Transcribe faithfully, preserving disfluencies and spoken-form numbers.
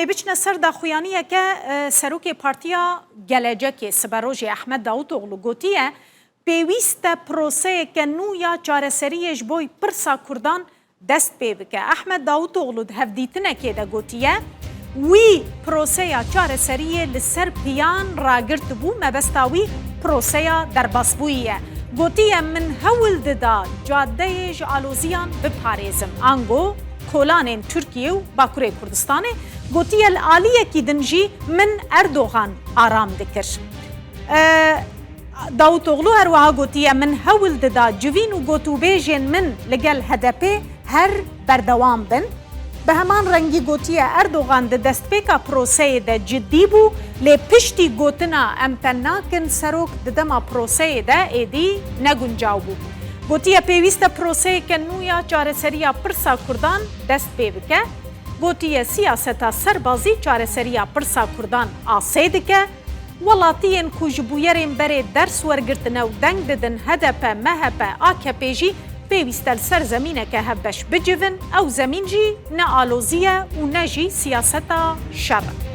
Biçine ser daxuyaniyeke, e, Serokê Partiya Gelecekê Siberojê Ehmed Davutoglu gotiye, pêwîst e proseyeke nû ya çareseriyê ji bo pirsa Kurdan dest pê bike. Ehmed Davutoglu di hevdîtinekê de gotiye, wî proseya çareseriyê li ser piyan ragirt bû, mebesta wî proseya derbasbûyî ye. Gotiye, min hewl dida cadeyê ji aloziyan biparêzim. Ango kolanên Tirkiye û Bakurê Kurdistanê, gotiye, li aliyekî din jî min Erdogan aram dikir. E, Davutoglu her wiha gotiye, min hewl dida civîn û gotûbêjên min li gel H D P her berdewam bin. Bi heman rengî gotiye, Erdogan di destpêka proseyê de cidî bû, lê piştî gotina em te nakin serok di dema proseyê de êdî neguncaw bû. Gotiye, pêwîst e proseyeke nû ya çareseriya pirsa Kurdan dest pê bike. Gotiye, siyaseta serbazî çareseriya pirsa Kurdan asê dike. Welatiyên ku ji bûyerên berê ders wergirtine û deng didin H D P, M H P, A K P jî pêwîst e li ser zemîneke hevbeş bicivin, ew zemîn jî ne alozî ye û ne jî siyaseta şer e.